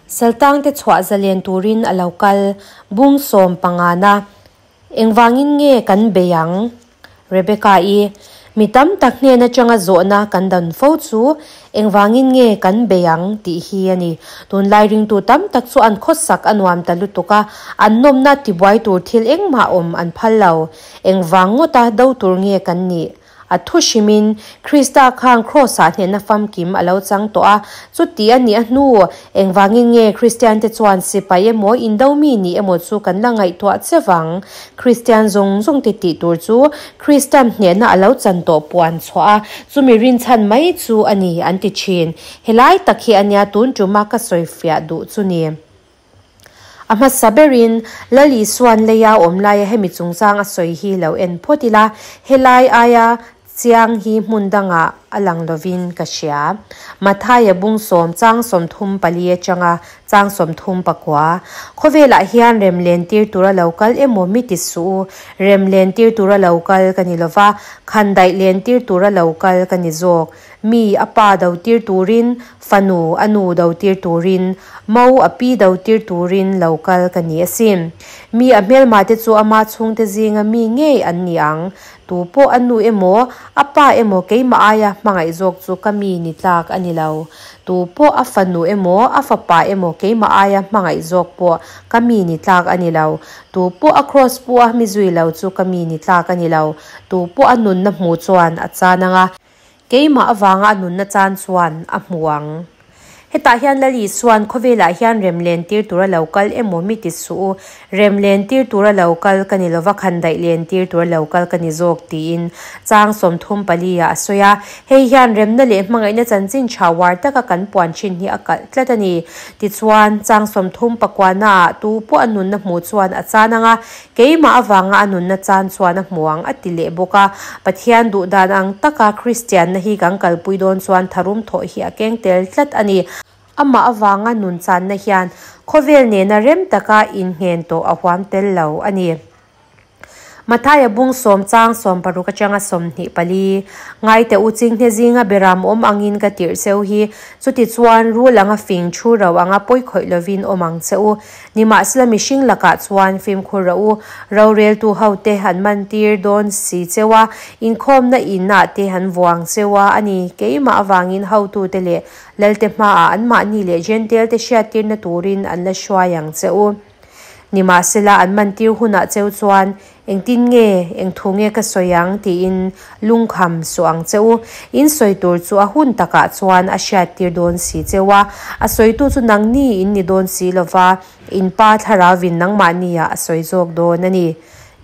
Saltangte chhuah zalen turin a lo kal. Bung sawm pangana Engvangin nge kan bei ang? Rebecca-i, Mi tam tak hnen atanga zawhna kan dan fo chu engvangin nge kan bei ang tih hi a ni. Tunlai ringtu tam tak chu an khawsak a nuam ta lutuk a, an nawmna tibuai tur thil engmah awm an phal lo. Engvang ngawta do tur nge kan nih? A thu hrimin, Krista khan Kraws-ah hnehna famkim a lo chang tawh a. Chuti a nih a hnu, engvangin nge Kristiante chuan sipai emaw indo mi nih emaw chu kan la ngaihtuah che vang? Kristian zawng zawng te tih tur chu Kristan hnehna a lo chan tawh puan chhuah a, chumi rinchhan mai chu a ni an ti thin. Helai tak hi a nia tun tuma ka sawifiah duh chu ni. A hmasa berin, Lal Isua'n leia awm laia hemi chungchang a sawi hi lo en phawt ila, helai aia chiang hi hmun dangah a lang lovin ka hria. Mathaia bung sawm chang 34 atanga chang 34. Khawvelah hian rem len tir tura lo kal emaw mi ti suh u, rem len tir tura lo kal ka ni lova, khandaih len tir tura lo kal ka ni zawk. Mi a pa do tir turin, fanu a nu do tir turin, mo a pi do tir turin lo kal ka ni asin. Mi a hmelma te chu ama chhungte zinga mi ngei an ni ang. Tu pawh a nu emaw, a pa emaw keimah aia hmangaih zawk chu ka mi ni tlak a ni lo. Tu pawh a fanu emaw, a fapa emaw keimah aia hmangaih zawk pawh ka mi ni tlak a ni lo. Tu pawh a kraws pu a mi zui lo chu ka mi ni tlak a ni lo. Tu pawh a nunna hmu chuan a chan ang a. Keimah avanga a nunna chan chuan a hmu ang. Hetah hian Lal Isua'n khawvelah hian rem len tir tura lo kal emaw mi ti suh u, rem len tir tura lo kal ka ni lova khandaih len tir tura lo kal ka ni zawk tiin chang 34 ah a sawi a. Hei hian remna leh hmangaihna chanchin tha uar taka kan puan thin hi a kalh tlat a ni. Tichuan, chang 39 ah tu pawh a nunna hmuh chuan a chan ang a, Keimah avanga a nunna chan chuan a hmu ang a ti leh bawk a. Pathian duh dan ang taka Kristianna hi kan kalpui dawn chuan tharum thawh hi a keng tel tlat a ni. Amah avanga nun channa hian khawvel nena rem taka innghen tawh a huam tel lo a ni. Mathaia bung sawm chang 60 atanga 24, Ngaite u chinghne zinga beram awm angin ka tirh cheu hi, chutichuan rul anga fing thu ro anga pawi khawih lovin awm ang che u. Nimahsela mihring lakah chuan fimkhur rawh u, roreltu hote han mantir dawn si cheu a, inkhawmna inah te han vuang cheu a, a ni, keimah avangin hotute leh lalte hmaah anmahni leh Jentail-te hriattirna turin an la hruai ang che u. Nimahsela an mantir hunah cheu chuan Engtin nge, eng thu nge ka sawi ang tiin lungkham suh ang che u. In sawi tur chu a hun takah chuan a hriattir dawn si cheu a, a sawitu chu nangni in ni dawn si lova, in pa thlarauin nangmahniah a sawi zawk dawn a ni.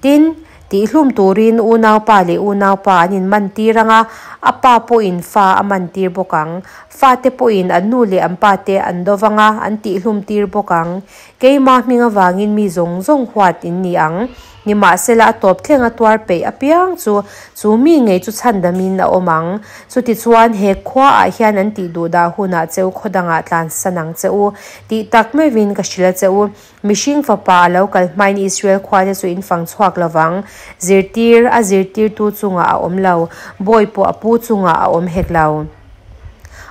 Tin, tihhlum turin unaupa leh unaupa an inmantir ang a, a pa pawhin fa a mantir bawk ang. Fate pawhin an nu leh an pate an do vang a, an tihhlumtir bawk ang. Keimah hming avangin mi zawng zawng huat in ni ang. Nimahsela a tawp thleng a tuar peih apiang chu, chu mi ngei chu chhandamin a awm ang. Chutichuan he khuaah hian an tih duh dah hunah che u khaw dangah tlansan ang che u. Tih tak meuhin ka hrilh a che u. Mihring fapa a lo kal hmain Israel khuate chu in fang chhuak lo vang. Zirtir a zirtirtu chungah a awm lo, bawi pawh a pu chungah a awm hek lo.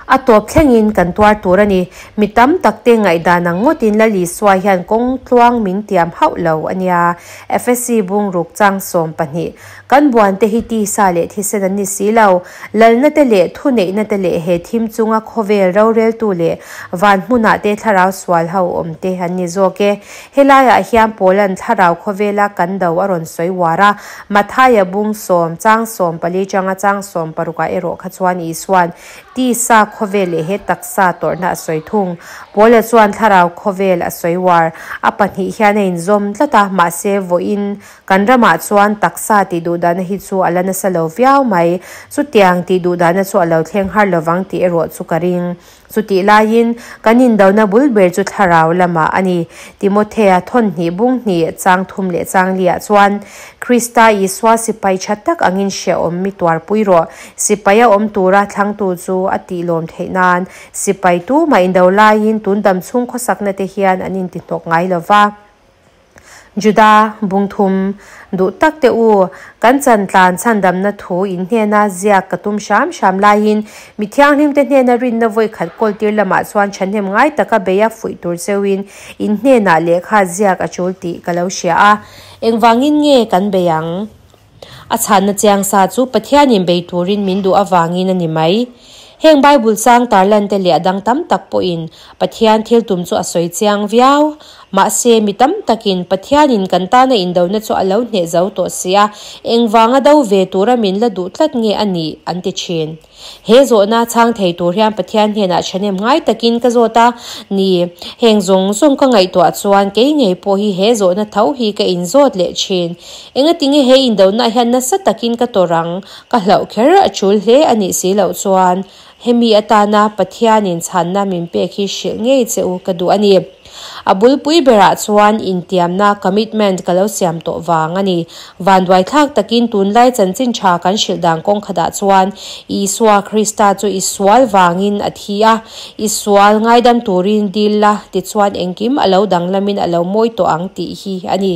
A tawp thlengin kan tuar tur a ni. Mi tam tak te ngaihdan ang ngawtin Lal Isua hian kawng tluang min tiam hauh lo a nia. Efesi bungruk chang 12. Kan buan te hi tisa leh thisen an ni si lo. Lalna te leh thuneihna te leh he thim chunga khawvel roreltu leh van hmunah te thlarau sual ho awm te an ni zawk e. Helaiah hian Paula'n thlarau khawvela kan do a rawn sawi uar a, Mathaia bung sawm, chang 14 changa chang 16 ah erawh kha chuan Isua'n tisa khawvel leh he taksa tawrhna a sawi thung. Paula chuan thlarau khawvel a sawi uar. A pahnih hian a inzawm tlat a, mahse vawiin kan ramah chuan taksa tih duhdahna hi chu a la nasa lo viau mai. Chutiang tih duhdahna chu a lo thleng har lovang tih erawh chu ka ring. Chutih laiin, kan indona bul ber chu thlarau lamah a ni. Timothea thawn hnih bung hnih, chang thum leh chang liah chuan, Krista Isua sipai tha tak angin hrehawm mi tuarpui rawh. Sipai a awm tura thlangtu chu a tih lawm theih nan, sipai tumah indo laiin tun dam chhung khawsakna te hian an intihnawk ngai lo va. Juda bung thum duh tak te u, kan chan tlan chhandamna thu in hnena ziak ka tum hram hram laiin mi thianghlim te hnena rinna vawi khat kawl tir lamah chuan thahnem ngai taka beia fuih tur cheuhin in hnenah lehkha ziak a tul tih ka lo hria a. Engvangin nge kan bei ang? A chhanna chiang sa chu Pathianin bei turin min duh avangin a ni mai. Heng Bible chang tarlan te leh a dang tam tak pawhin Pathian thil tum chu a sawi chiang viau. Mahse, mi tam takin Pathianin kan tana indona chu a lo hneh zo tawh si a, engvanga do ve tura min la duh tlat nge a nih an ti thin. He zawhna chhang thei tur hian Pathian hnenah thahnem ngai takin ka zawt a ni. Heng zawng zawng ka ngaihtuah chuan kei ngei pawh hi he zawhna tho hi ka inzawt leh thin. Engatinge he indonaah hian nasa takin ka tawrh ang? Ka hlauh kher a tul hle a nih si loh chuan hemi atana Pathianin chhanna min pek hi hrilh ngei che u ka duh a ni. A bulpui berah chuan intiamna, commitment, ka lo siam tawh vang a ni. Vanduaithlak takin tunlai chanchin tha kan hrilh dan kawng khatah chuan Isua Krista chu i sual vangin a thi a, i sual ngaidam turin dil la tichuan engkim a lo danglamin a lo mawi tawh ang tih hi a ni.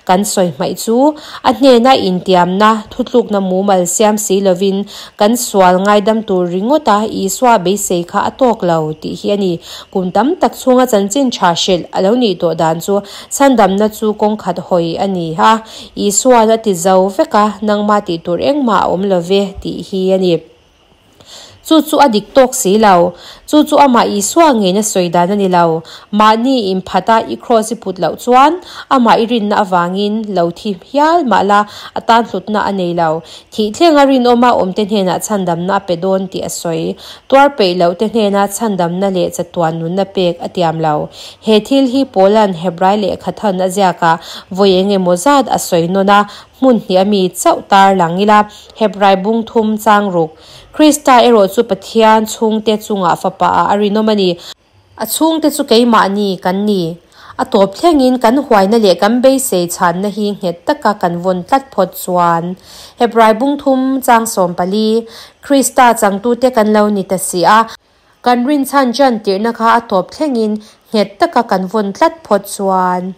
Kan sawi hmaih chu a hnena intiamna, thutlukna mumal siam si lovin kan sual ngaidam tur ringawta Isua beisei kha a tawk lo tih hi a ni. Kum tam tak chhunga chanchin tha hrilh a lo nih tawh dan chu chhandamna chu kawng khat hawi a ni a, Isua'n a ti zo vek a, nangmah tih tur engmah a awm lo ve tih hi a ni. Chu chu a dik tawk si lo. Chu chu amah Isua ngeina sawi dan a ni lo. Mahni inphata i kraws i put loh chuan amah i rinna avangin lo thi hial mah la a tan hlutna a nei lo. Thih thlenga rinawma awmte hnenah chhandamna a pe dawn tih a sawi. Tuar peih lohte hnena chhandamna leh chatuan nunna pek a tiam lo. He thil hi Paula'n Hebrai lehkhathan a ziakah vawi eng emaw zat a sawi nawn a, hmun hnih a mi chauh tar lang ila, Hebrai bung thum chang ruk. Krista erawh chu Pathian chhungte chungah fapa ah a rinawm a ni. A chhungte chu keimahni kan ni. A tawp thlengin kan huaina leh kan beisei chhanna hi nghet taka kan vawn tlat phawt chuan. Hebrai bung thum chang 14, Krista changtute kan lo ni ta si a. Kan rinchhan ṭan tirhna kha a tawp thlengin nghet taka kan vawn tlat phawt chuan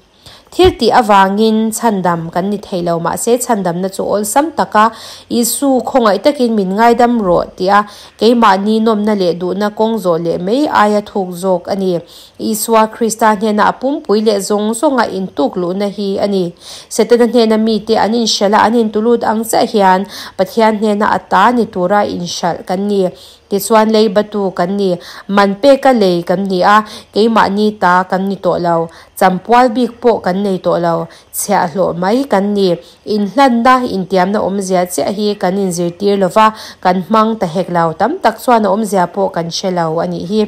thil tih avangin chhandam kan ni thei lo. Mahse, chhandamna chu awlsam taka Isu khawngaih takin min ngaidam rawh tia keimahni nawmna leh duhna kawng zawh leh mai aia thuk zawk a ni. Isua Krista hnena a pumpui leh zawng zawnga intuk luhna hi a ni. Setana hnena mite an inhralh a, an intulut ang chiah hian Pathian hnena a ta ni tura inhralh kan ni. Tichuan lei batu kan ni, man peka lei kan ni a, keimahni ta kan ni tawh lo, champual bik pawh kan nei tawh lo, chhiahhlawh mai kan ni. Inhlanna, intiamna awmzia chiah hi kan inzirtir lo va, kan hmang ta hek lo, tam tak chuan a awmzia pawh kan hre lo a nih hi.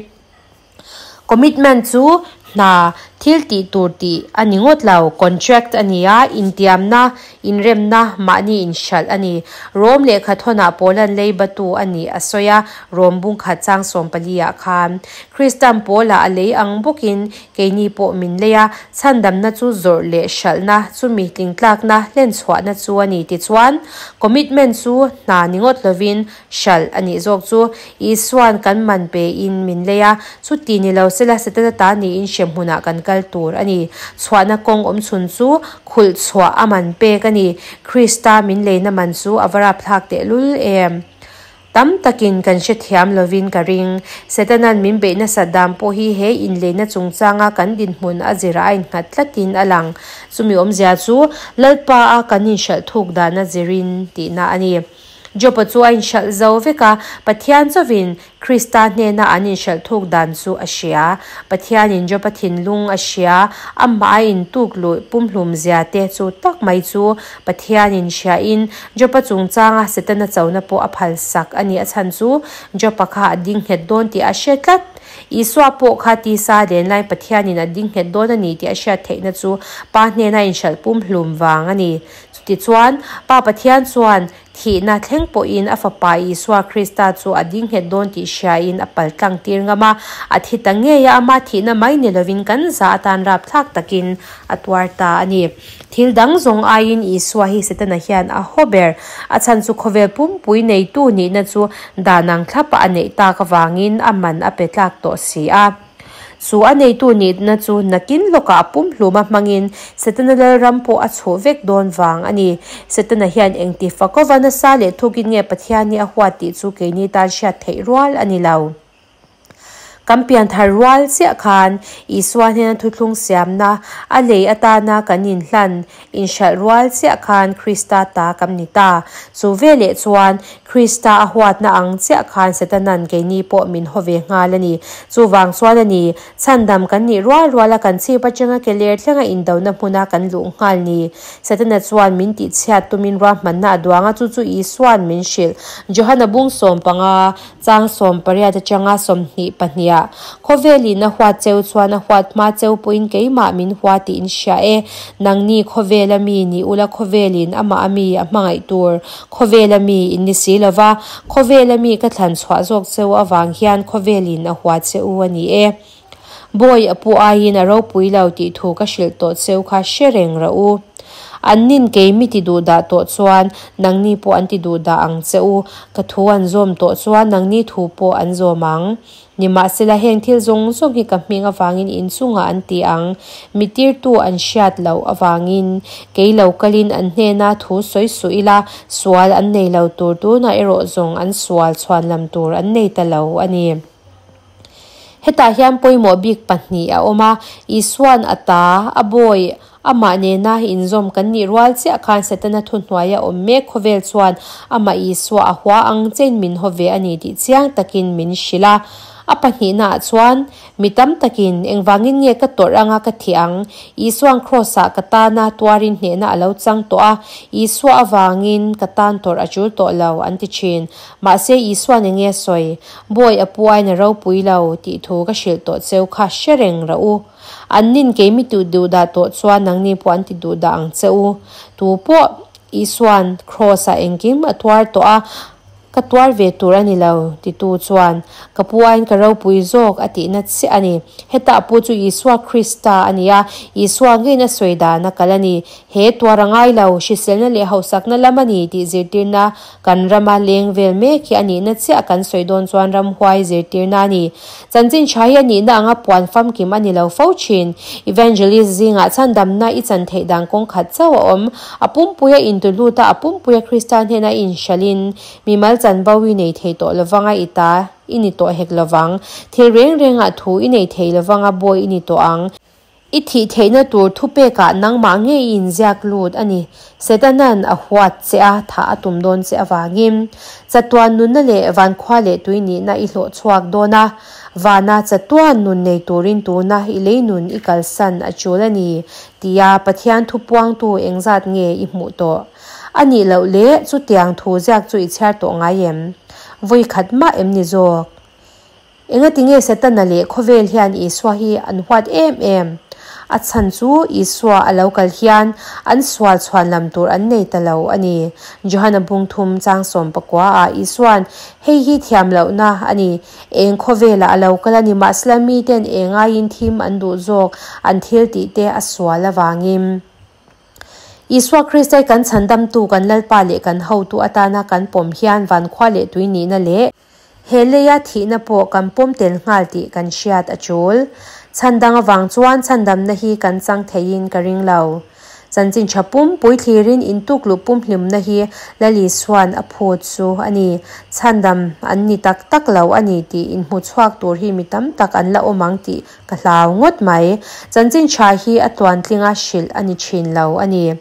Commitment chu hna, thil tih tur tih a ni ngawt lo, contract a ni a, intiamna, inremna, mahni inhralh a ni. Rom lehkha thawnah Paulan lei batu a nih a sawi a, Rom bung khat chang 14 ah khan. Kristan Paula a lei ang bawkin keini pawh min lei a, chhandamna chu zawrh leh hralhna, chumi tlingtlakna, hlenchhuahna chu a ni. Tichuan, commitment chu hna ni ngawt lovin Hralh a nih zawk chu Isua'n kan man pein min lei a, chuti ni lo sela Setana ta niin hremhmunah kan kal tur a ni. Chhuahna kawng awm chhun chu khulh chhuah a man pek a ni. Krista min leina man chu a va rapthlak tehlul em? Tam takin kan hrethiam lovin ka ring. Setana'n min beih nasat dan pawh hi he inleina chungchanga kan dinhmun a zirah a innghat tlatin a lang. Chumi awmzia chu Lalpa a kan inhralh thuk dana zirin tihna a ni. Job-a chu a inhralh zo vek a, Pathian chauhin Krista hnena an inhralh thuk dan chu a hria. Pathianin Job-a thinlung a hria, amah a intuk luh pumhlum zia te chu tak mai chu Pathianin hriain Job-a chungchanga Setana chona pawh a phalsak a ni. A chhan chu Job-a kha a ding nghet dawn tih a hre tlat. Isua pawh kha tisa len laiin Pathianin a ding nghet dawn a ni tih a hriat theihna chu Pa hnena inhralh pumhlum vang a ni. Chutichuan, Pa Pathian chuan thihna thleng pawhin a Fapa Isua Krista chu a ding nghet dawn tih hriain a pal tlang tir ngam a, a thi ta ngei a, ama thihna mai ni lovin kan za atan rapthlak takin a tuar ta a ni. Thil dang zawng aiin Isua hi Setana hian a haw ber. A chhan chu khawvel pumpui neitu nihna chu dan ang thlapa a neih tak avangin a man a pe tlak tawh si a. Chu a neitu nihna chu nakin lawkah a pumhluma hmangin Setana lalram pawh a chhuh vek dawn vang a ni. Setana hian engti fakova nasa leh thukin nge Pathian hi a huat tih chu keini tan hriat theih rual a ni lo. Kan pianthar rual chiah khan Isua hnena thuthlung siamna a lei atana kan inhlan inhralh rual chiah khan Krista ta kan ni ta. Chu veleh chuan Krista a huatna ang chiah khan Setana'n keini pawh min haw ve nghal a ni. Chuvang chuan a ni, chhandam kan nih rual ruala kan chhip atanga ke ler thlenga indona hmuna kan luh nghal ni. Setana chuan min tihchhiat tumin ruahmanna a duang a, chu chu Isua'n min hrilh. Johana bung 15, chang 18 atanga 22 ah, Khawvelin a huat cheu chuan a huat hma cheu pawhin keimah min hua tih in hria e. Nangni khawvela mi ni ula khawvelin amah a mi a hmangaih tur khawvela mi in ni si lova, khawvela mi ka thlan chhuah zawk cheu avang hian khawvelin a hua che u a ni e. Bawi a pu aiin a ropui lo tih thu ka hrilh tawh cheu kha hre reng rawh u. An nin kei mi ti duh dah tawh chuan nangni pawh an ti duh dah ang che u, ka thu an zawm tawh chuan nangni thu pawh an zawm ang. Nimahsela heng thil zawng zawng hi ka hming avangin inchungah an ti ang, mi tirtu an hriat loh avangin kei lo kalin an hnena thu sawi suh ila sual an nei lo tur tunah erawh zawng an sual chhuan lam tur an nei ta lo a ni. Hetah hian pawimawh bik pahnih a awm a, Isua'n a ta, a bawi, amah nena inzawm kan nih rual chiah khan Setana thuhnuaia awm mek khawvel chuan amah Isua a hua ang chein min haw ve a ni tih chiang takin min hrilh a. A pahnihnaah chuan, Mi tam takin, Engvangin nge ka tawrh anga ka thih ang? Isua'n Kraws-ah ka tana tuarin hnehna a lo chang tawh a, Isua avangin ka tan tawrh a tul tawh lo, an ti thin. Mahse, Isua'n enge a sawi? Bawi a pu aiin a ropui lo, tih thu ka hrilh tawh cheu kha hre reng rawh u. An nin kei mi tih duh dah tawh chuan nangni pawh an ti duh dah ang che u. Tu pawh Isua'n Kraws-ah engkim a tuar tawh a, Ka tuar ve tur a ni lo, titu chuan, Ka pu aiin ka ropui zawk a tihna chiah a ni. Heta a pu chu Isua Krista a ni a, Isua ngeiin a sawi dan a kal a ni. He tuar a ngai lo, hriselna leh hausakna lam a ni tih zirtirna kan rama leng vel mek hi a nihna chiah kan sawi dawn chuan ramhuai zirtirna a ni. Chanchin tha hi a nihna anga puan famkim a ni lo fo thin. Evangelist zingah chhandamna i chan theih dan kawng khat chauh a awm. A pumpuia intu lut a, a pumpuia Krista hnena i inhralhin mimal chanvo i nei thei tawh lovanga i ta i ni tawh hek lovang. Thil reng rengah thu i nei thei lovanga bawi i ni tawh ang. I thih theihna tur thupekah nangmah ngei i inziak lut a ni. Setana'n a huat che a, thah a tum dawn che avangin chatuan nunna leh vankhua leh tui nihna i hlawh chhuak dawn a. Vana chatuan nun nei turin tuna i lei nun i kalsan a tul a ni tia Pathian thu puangtu engzat nge i hmuh tawh? A nih loh leh chutiang thu ziak chu i chhiar tawh ngai em? Vawi khat mah em ni zawk? Engatinge Setana leh khawvel hian Isua hi an huat em em? A chhan chu Isua a lo kal hian an sual chhuan lam tur an nei ta lo a ni. Johana bung thum chang 19 ah Isua'n, Hei hi thiam lohna a ni. Eng khawvelah a lo kal a ni mahsela miten eng aiin thim an duh zawk an thil tih te a sual avangin. Isua Krista hi kan chhandamtu, kan Lalpa leh kan hotu atana kan pawm hian vankhua leh tui nihna leh, He leia thihna pawh kan pawm tel nghal tih kan hriat a tul. Chhandang avang chuan chhandamna hi kan chang theiin ka ring lo. Chanchin tha pum pui thlirin intukluh pum hlimna hi Lal Isua'n a phut chu a ni. Chhandam an ni tak tak lo a ni tih inhmu chhuak tur hi mi tam tak an la awm ang tih ka hlau ngawt mai. Chanchin tha hi a tluantlinga hrilh a ni thin lo a ni.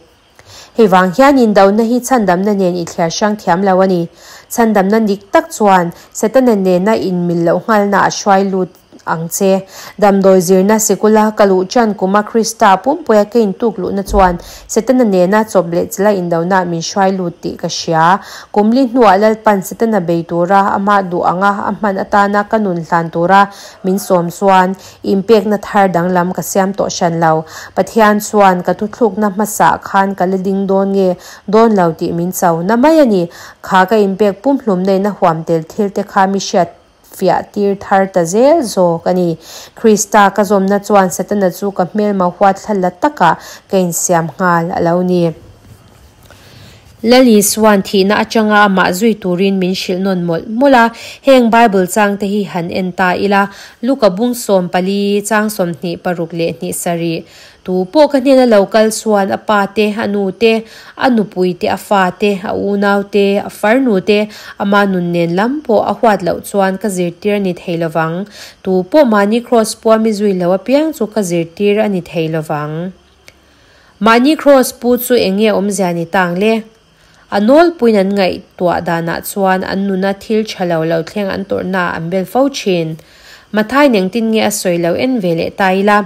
Hei vang hian indona hi chhandamna nen i thliar hrang thiam lo a ni. Chhandamna dik tak chuan Setana nena inmil loh nghalna a hruai lut ang che. Damdawi zirna sikula ka luh ṭan kuma Krista pumpuia ka intuk luhna chuan Setana nena chawp leh chila indona min hruai lut tih ka hria. Kum li hnuah Lalpan Setana bei tura amah duh anga a hman atana ka nun hlan tura min sawm chuan Inpekna thar danglam ka siam tawh hran lo. Pathian chuan ka thuthlukna hmasaah khan ka la ding dawn nge dawn lo tih min cho na mai a ni. Kha ka inpek pumhlum neihna huam tel thil te kha mi hriat fiah tir thar ta zel zawk a ni. Krista ka zawmna chuan Setana chu ka hmelma huat thla la takah ka insiam nghal a lo ni. Lal Isua'n thihna atanga amah zui turin min hrilh nawn mawlh mawlh a, heng Bible changte hi han en ta ila, Luka bung 14 chang 26 leh hnih sarih, Tu pawh ka hnena lo kal chuan a pa te, a nu te, a nupui te, a fa te, a unau te, a farnu te, ama nun nen lam pawh a huat loh chuan ka zirtir a ni thei lovang. Tu pawh mahni kraws pua mi zui lo apiang chu ka zirtir a ni thei lovang. Mahni kraws pu chu eng nge awmzia ni tang le? A nawlpuiin an ngaihtuah danah chuan an nuna thil tha lo lo thleng an tawrhnaah an bel fo thin. Mathaiin engtin nge a sawi lo en ve leh ta ila.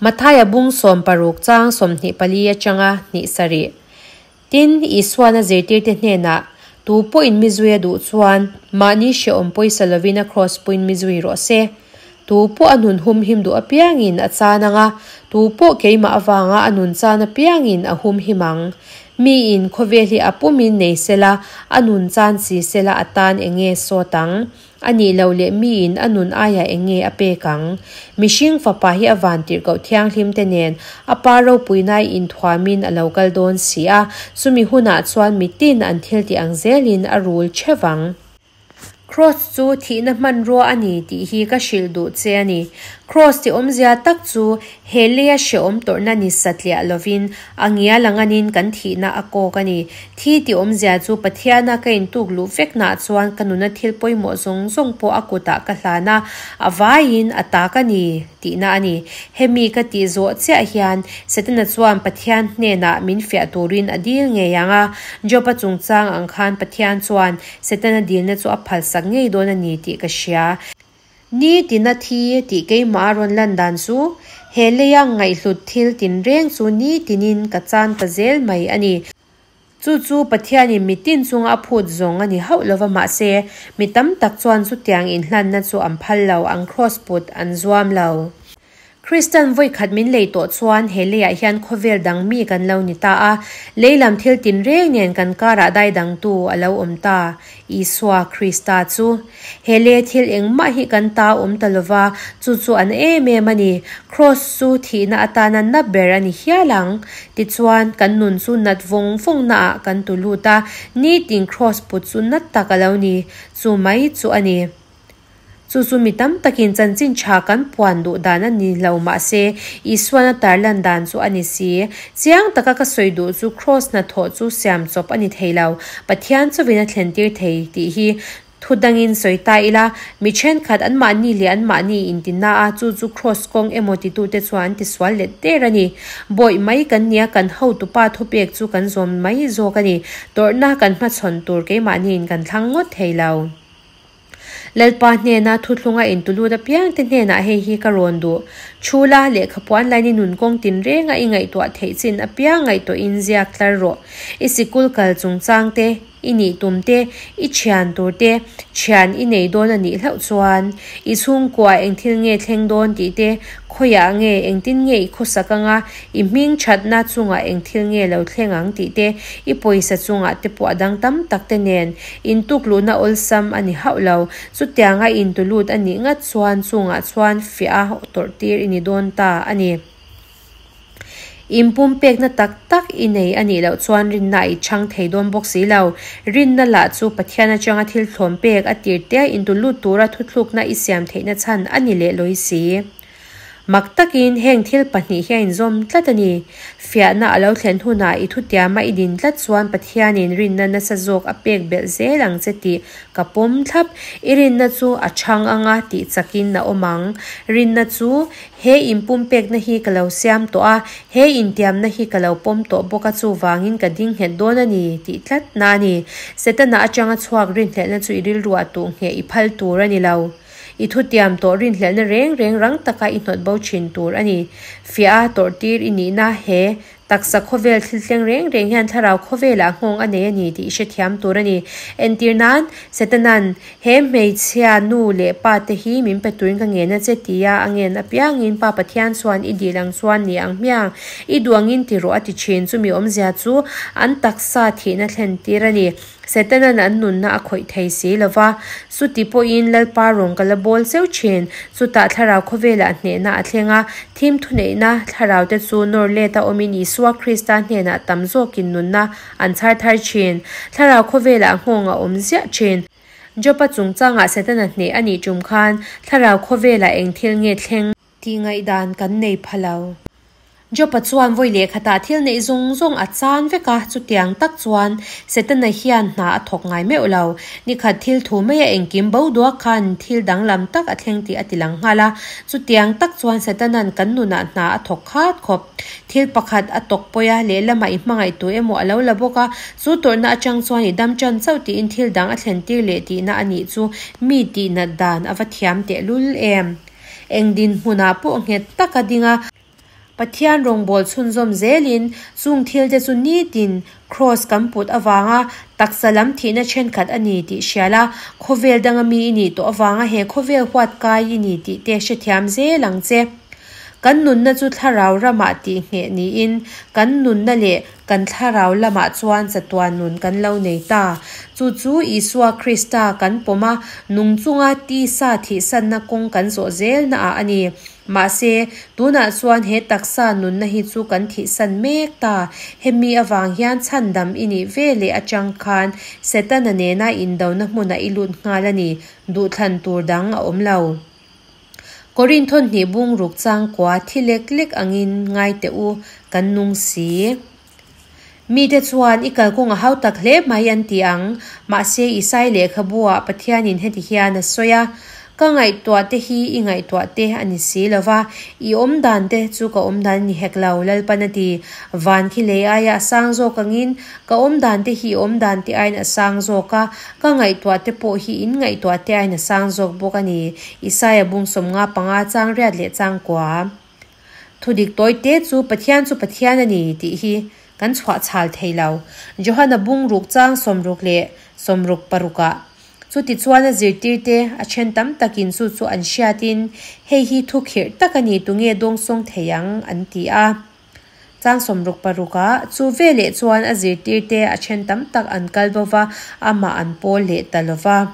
Mathaia bung 16 chang 24 atanga hnih sarih. Tin, Isuan a zirtirte hnenah, Tu pawhin mi zui a duh chuan mahni hrehawm pawisa lovin a kraws puiin mi zui rawh se. Tu pawh a nun humhim duh apiangin a chan ang a, tu pawh keimah avanga a nun chan apiangin a humhim ang. Miin khawvel hi a pumin nei sela, a nun chan si sela a tan eng nge sawt ang? A nih loh leh miin a nun aiah eng nge a pek ang? Mihring fapa hi a vantirhkoh thianghlim te nen a pa ropuinai inthuamin a lo kal dawn si a, chumi hunah chuan mitin an thiltih ang zelin a rul theuh ang. Kraws chu thihna hmanrua a ni tih hi ka hrilh duh che a ni. Kraws ti awmzia tak chu he leia hrehawm tawrhna ni satliah lovin a ngial anganin kan thihna a kawk a ni. Thi tih awmzia chu Pathiana ka intuk luh veknaah chuan ka nuna thil pawimawh zawng zawng pawh a kutah ka hlan a, a vaiin a ta ka ni tihna a ni. Hemi ka tih zawh chiah hian Setana chuan Pathian hnenah min fiah turin a dil ngei ang a, Job-a chungchang ang khan Pathian chuan Setana dilna chu a phalsak ngei dawn a ni tih ka hria. Ni tina thi tih keimah a rawn lan dan chu he leia ngaihhlut thil tinreng chu ni tinin ka chan ta zel mai a ni. Chu chu Pathianin mitin chunga a phut zawng a ni hauh lova mahse, mi tam tak chuan chutiang inhlanna chu an phal lo, an kraws put an zuam lo. Kristan vawi khat min lei tawh chuan he leiah hian khawvel dang mi kan lo ni ta a, lei lam thil tinreng nen kan karah dai dangtu a lo awm ta, Isua Krista chu. He lei thil engmah hi kan ta awm ta lova, chu chu an em em a ni. Kraws chu thihna atana na ber a ni hial ang. Tichuan, kan nun chu nat vawng vawngnaah kan tu lut a, nitin kraws put chu nat tak a lo ni, chu mai chu a ni. Chu chu mi tam takin chanchin tha kan puan duh dan a ni lo mahse, Isuan a tarlan dan chu a ni si. Chiang taka ka sawi duh chu kraws hnathawh chu siam chawp a ni thei lo, Pathian chawin a thlentir thei tih hi thu dangin sawi ta ila, mi thenkhat anmahni leh anmahni intina a chu chu kraws kawng emaw titute chuan an tisual let der a ni. Bawih mai kan nia kan hotupa thupek chu kan zawm mai zawk a ni. Tawrhna kan hmachhawn tur keimahniin kan thlang ngawt thei lo. Lalpa hnena thuthlunga intulut apiangte hnenah hei hi ka rawn duh. Chhula lehkhapuan laini nun kawng tinrenga i ngaihtuah theih chin apiang ngaihtuahin ziak tlar rawh. I sikul kal chungchang te, i nih tum te, i thian tur te, thian i nei dawn a nih hlauh chuan, i chhungkua eng thil nge thleng dawn tih te, khawiah nge engtin nge i khawsak anga, I hming thatna chungah eng thil nge lo thleng ang tih te, i pawisa chungah te pawh a dang tam tak te nen intukluhna awlsam a ni hauh lo. Chutianga intulut a nih ngat chuan chungah chuan fiah a tawrhtir i ni dawn ta a ni. Inpumpekna tak tak i nei a nih loh chuan rinna i chhang thei dawn bawk si lo. Rinna lah chu Pathian atanga thil thlawm pek a tir tea intulut tura thuthlukna i siam theihna chhan a ni leh lawi si. Mak takin heng thil pahnih hi a inzawm tlat a ni. Fiahna a lo thlen hunah i thutiama i din tlat chuan Pathianin rinna nasa zawk a pek belh zel ang che tih ka pawm thlap. I rinna chu a chhang anga tih chakin a awm ang. Rinna chu he inpumpekna hi ka lo siam tawh a, he intiamna hi ka lo pawm tawh bawk a chuvangin ka ding nghet dawn a ni tih tlatna a ni. Setana atanga chhuak rinhlelhna chu i rilruah tuh ngheh i phal tur a ni lo. I thutiam tawh rinhlelhna reng reng rang taka i hnawt bo thin tur a ni. Fiah a tawrhtir i nihna he taksa khawvel thil thleng reng reng hian thlarau khawvelah nghawng a nei a ni tih i hrethiam tur a ni. Entir nan, Setana'n he hmeichhia nu leh pa te hi min pe turin ka ngen a che tia a ngen apiangin Pa Pathian chuan i dil ang chuan ni ang hmiang, i duh angin ti rawh a ti thin. Chumi awmzia chu an taksa thihna thlen tir a ni. Setana'n an nunna a khawih thei si lo va. Chuti pawhin Lalpa rawng ka la bawl cheu thin. Chutah thlarau khawvelah hnehna a thleng a, thim thuneihna thlaraute chu nawr leta awmin Isua Krista hnenah tam zawkin nunna an chhar thar thin. Thlarau khawvelah nghawng a awm ziah thin. Jopa chungchangah Setana hneh a nih tum khan thlarau khawvelah eng thil nge thleng tih ngaihdan kan nei pha lo. Jopa chuan vawi leh khatah thil neih zawng zawng a chan vek a, chutiang tak chuan Setana hian hna a thawk ngai meuh lo. Nikhat thil thu maia engkim bo duak khan thil danglam tak a thleng tih a ti lang nghal a, chutiang tak chuan Setana'n kan nunah hna a thawk khat khawp. Thil pakhat a tawk pawi a, lehlamah i hmangaih tu emaw a lo la bawk a, chu tawrhna atang chuan i dam tan chauh tiin thil dang a thlen tir leh tihna a nih chu mi tihnat dan a va thiam tehlul em. Eng dinhmunah pawh nghet tak a ding a. Pathian rawngbâwl chhunzawm zêlin chung thilte chu nitin Kraws kan put avânga taksa lam thihna ṭhenkhat a ni tih hria la, khawvêl danga mi i nih tawh avânga he khawvêl huat kai i ni tih te hrethiam zêl ang che. Kan nunna chu thlarau ramah tih ngheh niin kan nunna leh kan thlarau lamah chuan chatuan nun kan lo nei ta. Chu chu Isua Krista kan pawm a, nung chunga tisa thihsanna kawng kan zawh zêlnaah a ni. Mahse, tunah chuan he taksa nunna hi chu kan thihsan mek ta. Hemi avang hian chhandam i nih ve leh atang khan Setana nena indona hmunah i lut nghal a ni, duhthlan tur dang a awm lo. Korinth hnih bungruk changkua thi lek lek angin ngai teh u, kan nung si. Mite chuan i kalkawng a hau tak hle mai an ti ang. Mahse, Isai lehkhabu-ah Pathianin heti hian a sawi a, Ka ngaihtuah te hi i ngaihtuah te a ni si lo va, i awm dan te chu ka awm dan a ni hek lo, Lalpan a ti. Van khi lei aia a sang zawk angin, ka awm dan te hi i awm dan te aiin a sang zawk a, ka ngaihtuah te pawh hi in ngaihtuah te aiin a sang zawk bawk a ni, Isaia bung 55 chang riat leh chang kua. Thudik tawi te chu Pathian chu Pathian a ni tih hi kan chhuah chhal thei lo. Johana bungruk chang 60 leh 66 ah. Chutichuan a zirtirte a then tam takin chu chu an hriatin hei hi thu khirh tak a ni tunge dawngsawng thei ang an ti a. Chang 66 ah chu veleh chuan a zirtirte a then tam tak an kal bo va, amah an pawl leh ta lo va.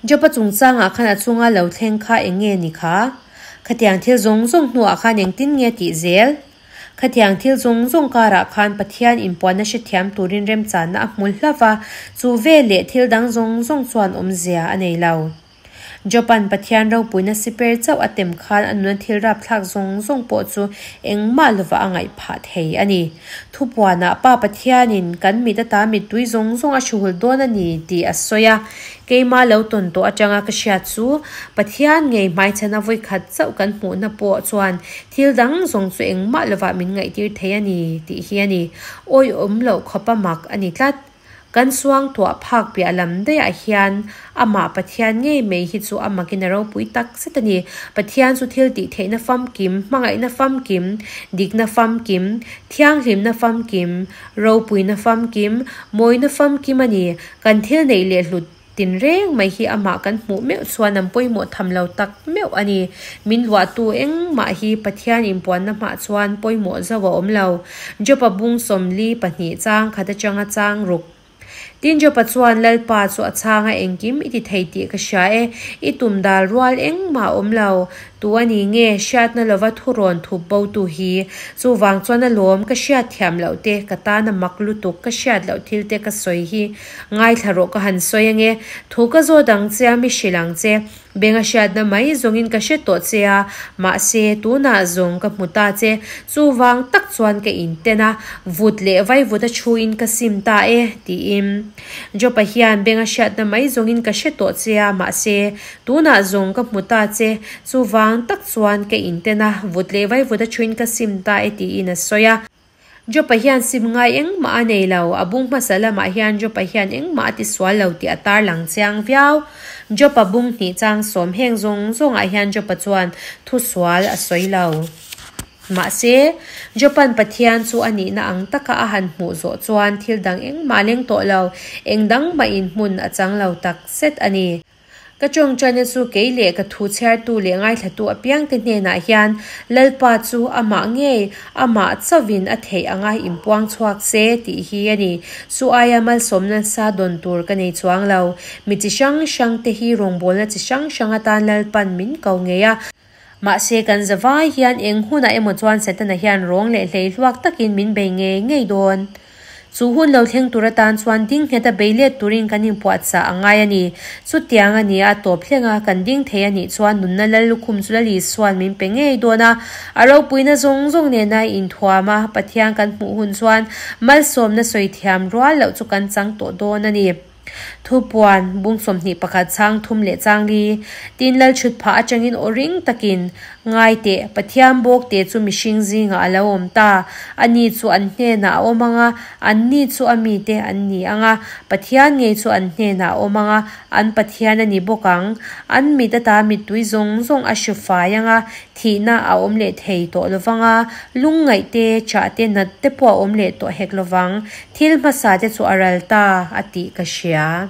Jopa chungchangah khan a chunga lo thleng kha eng nge ni kha? Khatiang thil zawng zawng hnuah khan engtin nge tih zel? Khatiang thil zawng zawng karah khan Pathian inpuanna hrethiam turin remchanna a hmu hlauh va, chu veleh thil dang zawng zawng chuan awmzia a nei lo. Jopa'n Pathian ropuina siper chauh a tem khan a nuna thil rapthlak zawng zawng pawh chu engmah lovah a ngaih phah thei a ni. Thupuanah Pa Pathianin kan mit ata mittui zawng zawng a hruhul dawn a ni tih a sawi a. Keimah lo tawn tawh atanga ka hriat chu Pathian ngei hmaichhana vawikhat chauh kan hmuhna pawh chuan thil dang zawng chu engmah lovah min ngaihtir thei a ni tih hi a ni. Awihawm loh khawpa mak a ni tlat. Kan suang tuah phak piah lam daihah hian amah Pathian ngei mai hi chu a makin a ropui tak zet a ni. Pathian chu thil tih theihna famkim, hmangaihna famkim, dikna famkim, thianghlimna famkim, ropuina famkim, mawina famkim a ni. Kan thil neih leh hlut tinreng mai hi amah kan hmuh meuh chuan an pawimawh tham lo tak meuh a ni. Min luahtu engmah hi Pathian inpuanna hmah chuan pawimawh zo a awm lo. Jopa bung 42 chang khat atanga chang ruk. Tin Jopa chuan Lalpa chu a chhang a, Engkim i ti thei tih ka hria e, i tum dal rual engmah a awm lo. Tu a ni nge hriatna lova thurawn thup bo tu hi? Chuvang chuan a lawm ka hriat thiam loh te, ka tana mak lutuk ka hriat loh thil te ka sawi hi ngaithla rawh ka han sawi ange. Thu ka zawt ang che a, mi hrilh ang che. Benga hriatna mai zawngin ka hre tawh che a, mahse tunah zawng ka hmu ta che. Chuvang tak chuan ka inten a, vut leh vaivut a thuin ka sim ta e, tiin. Jopa hian benga hriatna mai zawngin ka hre tawh che a, mahse Tunah zawng ka hmu ta che, chuvang tak chuan ka inten a, vut leh vaivut a thuin ka sim ta e tiin a sawi a. Jopa hian sim ngai engmah a nei lo, a bung hmasa lamah hian Jopa hian engmah a ti sual lo tih a tarlang chiang viau. Jopa bung hnih chang sawm heng zawng zawngah hian Jopa chuan thu sual a sawi lo. Mahse, Jopa'n Pathian chu a nihna ang taka a han hmuh zawh chuan thil dang engmah a leng tawh lo, eng dang mahin hmun a chang lo tak zet a ni. Ka ṭawngṭaina chu kei leh ka thu chhiartu leh ngaithlatu apiangte hnenah hian Lalpa chu amah ngei, amah chauhin a theih anga inpuang chhuak se tih hi a ni. Chu aia malsawmna nasa dawn tur ka nei chuang lo. Mi chi hrang hrangte hi rawngbawlna chi hrang hrang atan Lalpan min ko ngei a. Mahse kan zavai hian eng hunah emaw chuan Setana hian rawng leh hleihluak takin min bei ngei ngei dawn. Chu hun lo thleng tur atan chuan ding ngheta bei let turin kan inpuahchah a ngai a ni. Chutiang a ni a, tawp thlenga kan ding thei a nih chuan nunna lal lukhum chu Lal Isua'n min pe ngei dawn a. A ropuina zawng zawng nena inthuam a, Pathian kan hmuh hun chuan malsawmna sawi thiam rual loh chu kan chang tawh dawn a ni. Thupuan, bung 21 chang thum leh chang li, tin lal chhut phah atangin aw ring takin, Ngai teh, Pathian bawk te chu mihring zingah a lo awm ta. Ani chu an hnenah a awm ang a, anni chu a mite an ni ang a, Pathian ngei chu an hnenah a awm ang a, an Pathian a ni bawk ang. An mit ata mittui zawng zawng a hru fai ang a, thihna a awm leh thei tawh lo vang a, lungngaih te, chah te, nat te pawh a awm leh tawh hek lo vang. Thil hmasa te chu a ral ta, a tih ka hria.